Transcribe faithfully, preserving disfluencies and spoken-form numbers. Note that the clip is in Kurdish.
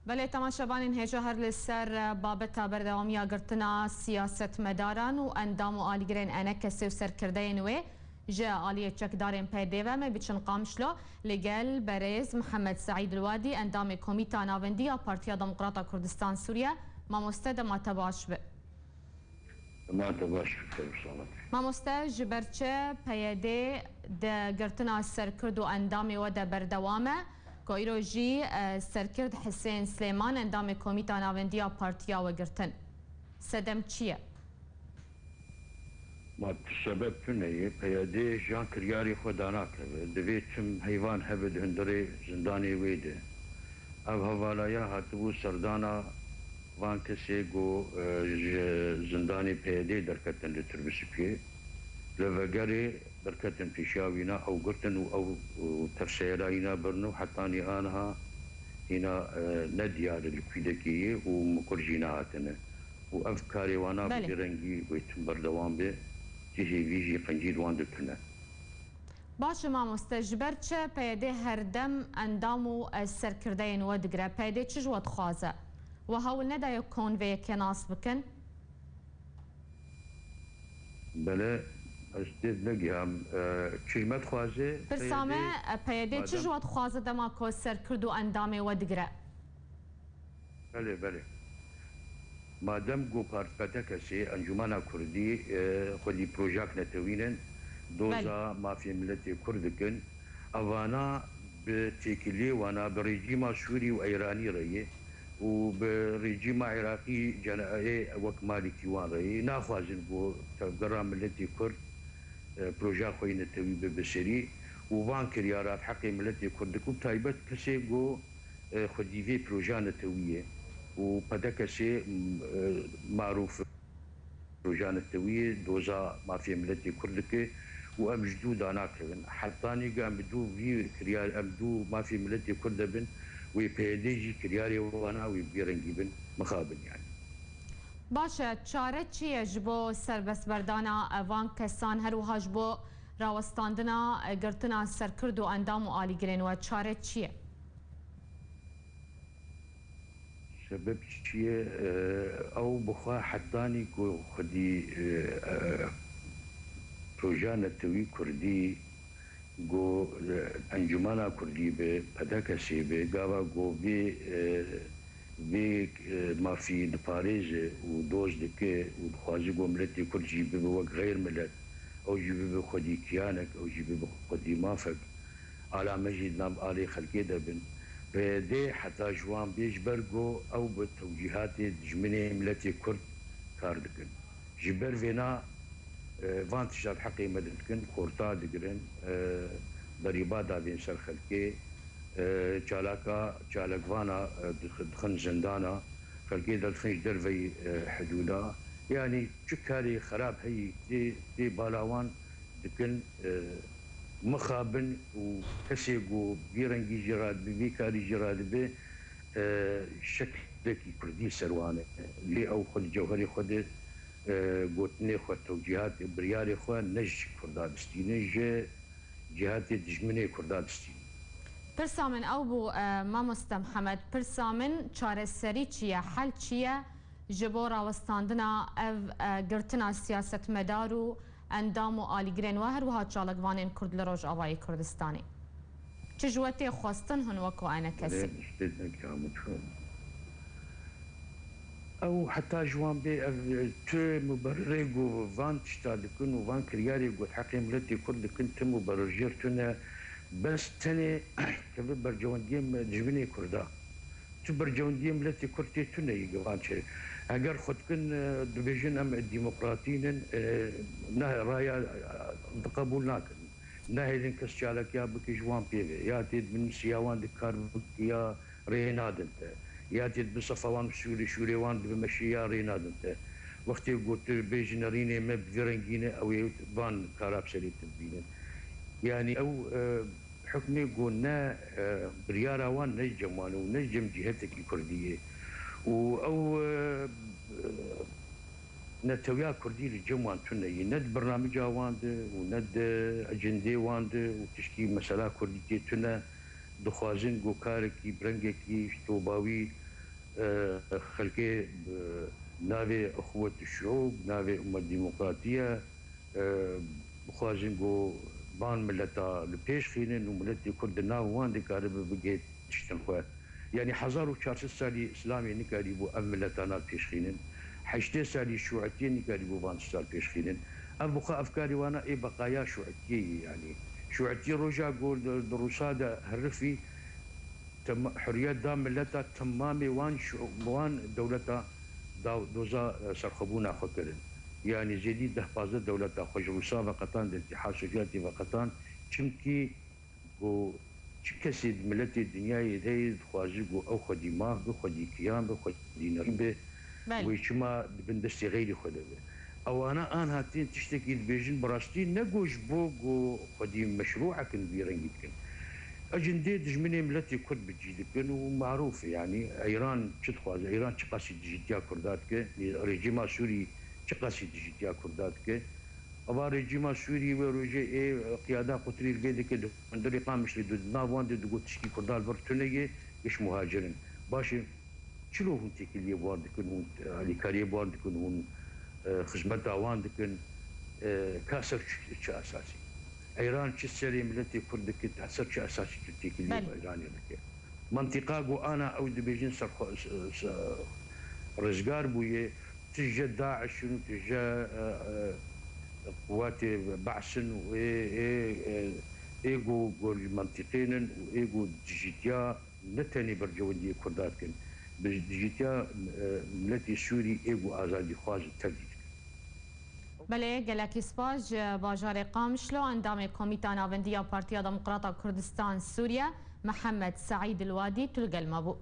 Belê, temaşevanên hêja, her li ser babeta berdewamiya girtina siyasetmedaran û endam û alîgirên ENKSê û serkirdeyên wê ji aliyê çekdarên P Y D'ê ve me biçin Qamişlo, li gel berêz Mihemed Seîd Lwadî, endamê Komîta Navendî ya Partiya Demokrata Kurdistan Sûriye. Mamoste, dema te baş be. Dema te baş be, Kevir Samet. Mamoste, ji ber çi P Y D di girtina serkird û endamê we de berdewam e, ku îro jî, e, serkird Hisên Silêman, endamê Komîta Navendî ya partiya we girtin? Sedem çi ye? Ma tu sebeb tune ye, P Y D ji yan kiryarê xwe danakeve. Divê çim heyvan hebe di hundirê zindanê wê de. Ev hevalaya hatibû serdana van kesê ku, e, ji zindanê P Y D derketin li Tirbisipiyê. Li Vegerê derketin pêşiya wîna, ew girtin û ew, û tevseyera wîna birin û hetanî aniha hîna, e, ne diyar e li kûdekê ye û mikur jî nehatine. Û ev karê wana bi Belê. vî rengî wê tim berdewam be, cihê vî jî qencî li wan de tune. Baş e mamoste, ji ber çi P Y D her dem endam û, e, serkirdeyên we digire? P Y D çi ji we dixwaze? We hewl nedaye kon vê yekê nas bikin? Belê, ez têd negiham. E, çi ji me dixwaze? Pirsa me, e, P Y D çi ji we dixwaze dema ku serkird û endamê we digire? Belê, belê. Madem ku part-, P T K'sê, Encûmena Kurdî, e, xwedî projak netewî ne, doza Belê. mafê miletê Kurd dikin, evana bi têkiliyê wana bi rejîma Sûrî û Eyranî re ye û bi rejîma Iraqî cenayê wek malekî wan re ye. Naxwazin ku tevgera miletê Kurd, e, projeya xwe yê netewî bibe serî û van kiryara di heqê miletê Kurd dikin û bi taybet kesê ku e, xwedî vê projeya netewî ye û P D K'sê, m, e, marûf projeya netewî ye, doza mafê miletê Kurd dike û em ji dû danakevin. Hetanî ku em bi dû vî kiryar, em dû mafê miletê Kurd de bin, wê P Y D jî kiryarê wana wê bi vî rengî bin, mixabin yani. Baş e, çare çi ye ji bo serbestberdana, e, van kesan, her wiha ji bo rawestandina, e, girtina serkird û endam û alîgirên we? Çare çi ye? Sebeb çi ye? E, ew bi xwe hetanî ku xwedî, e, e, projeya netewî Kurdî ku, e, Encûmena Kurdî be, P D K'sê be, gava ku vê, e, vê, e, mafî diparêze û doz dike û dixwaze ku miletê Kurd jî bibe wek xeyr milet, ew jî bibe xwedî kiyanek, ew jî bibe xwedî mafek. Ala me jî di nav alê xelkê de bin. P Y D heta ji wan bê, ji ber ku ew bi tewcîhatê dijminê miletê Kurd kar dikin. Ji ber vêna, e, van tişta di heqê me de dikin, xorta digirin, e, berîba davên ser xelkê, e, çalaka, çalakvana, e, dix-, dixin zindana, xelkê derdixin ji derveyî, e, hidûda. Yanî çi karê xerab heyî tê, tê bala wan dikin, e, mixabin û kesê ku vî rengî jî radibe, vî karî jî radibe, e, şeklekî Kurdî ser wan e. Lê ew xwe di cewherê xwe de, e, gotinê xwe, tewcîhat, biryarê xwe ne ji Kurda distîne, ji cihatê dijminê Kurda distîne. Pirsa min ew bû, e, mamoste Mihemed, pirsa min çareserî çi ye, hel çi ye ji bo rawestandina ev, e, girtina siyasetmedar û endam û alîgirên we, her wiha çalakvanên Kurd li Rojavayê Kurdistanê? Çi ji we tê xwestin hûn weko ENKSê? Belê, ji tê nekî Amût xwe. Ew heta ji wan bê, ev tu muberirê ku van tişta dikin û van kiryarê ku heqê miletê Kurd dikin, tu muberir jêr tune, bes tenê keve bercewendiyê me dijminê Kurda. Tu bercewendiyê miletê Kurd tê tune yî van çi. Eger xwe dikin, e, dibêjin em demokratî nin, e, ne raya, e, diqebûl nakin. Nehêlin kes çalakiya bike ji wan pê ve. Ya tê dibin siya wan dikar bike ya rê nadin te. Ya tê dibin sefa wan şûrê, şûrê wan dibe meşê ya rê nadin te. Wextê ku tu bêjî nerînê me bi vî rengî ne, ew ê van kara bi serê te bibînin. Yanî ew, e, hukmê ku ne, e, biryara wan ne ji cem wan û ne ji cem cîhetekî Kurdî ye. Û ew, e, e, netewiya Kurdî li cem wan tune ye. Ne di birnamica wan de û ne di ecendê wan de û tişkî mesela Kurdî tê tune. Dixwazin ku karekî bi rengekî ji toba wî e, xelkê bi navê Ixwet Şiûb, navê Ummet Demokratiye, e, bixwazin ku van mileta li pêş xînin û miletê Kurd di nav wan dikaribe bigihê tiştin xwe. Yanî hezar û çar sed salî Îslamê nikarîbû ev miletana pêş xînin. Heştê salî Şûetiyê nikarîbû van tişta pêş xînin. Ev bi xwe ev karê wana ê beqaya Şûetiyê ye yanî. Şûetiyê roja ku di, di Rûsa de herifî, Tema-, huriyet da mileta temamê wan şi-, wan dewleta da doza, e, serxwebûna xwe kirin. Yanî zêdî deh pazdeh dewleta xwe ji Rûsa veqetan, di Îtîhad Sovyetî veqetan. Çimkî ku çi kesê di miletê dinyayê de heye dixwaze ku ew xwedî maf be, xwedî kiyan be, xwedî nerîn be, Belê. wê çima di bin destê xeyrî xwe de be. Ewana an hatîn tiştekî dibêjin, bi rastî ne ku ji bo ku xwedî meşrûek in vî rengî dikin. Ecindê dijminê miletê Kurd bi cî dikin û marûf e, yanî Eyran çi dixwaze, Eyran çiqasî dijîtiya Kurda dike, rejîma Sûrî çiqasî dijîtiya Kurda dike. Eva rejîma Sûrî wê rojê ê qiyada qutirî li vê dike, di hundirê Qamişlê de, di nav wan de digot tişkî Kurda li vir tune ye, giş muhacir in. Baş e, çilo hûn têkiliyê bi wan dikin, hûn alîkariyê bi wan dikin, hûn, e, xizmeta wan dikin, e, ka ser çi, çi esasî? Eyran çi serê miletê Kurd dike, ta ser çi esasî tu têkiliyê Belê. bi Eyranê dike? Mentiqa ku ana ew dibêjin serxwe-, s-, s-, rizgar bûye, tije DAIŞ in û tije, e, e, quwetê Be's in û ê, ê, ê, ê ku, ku li mentiqê nin û ê ku dijîtiya ne tenê berjewendiyê Kurda dikin, bi dijîtiya, e, miletê Sûrî ê ku azadîxwaz in tevdî dikin. Belê, gelekî spas ji bajarê Qamişlo, endamê Komîta Navendî ya Partiya Demokrata Kurdistan Sûriye, Mihemed Seîd Ilwadî, tu li gel me bû.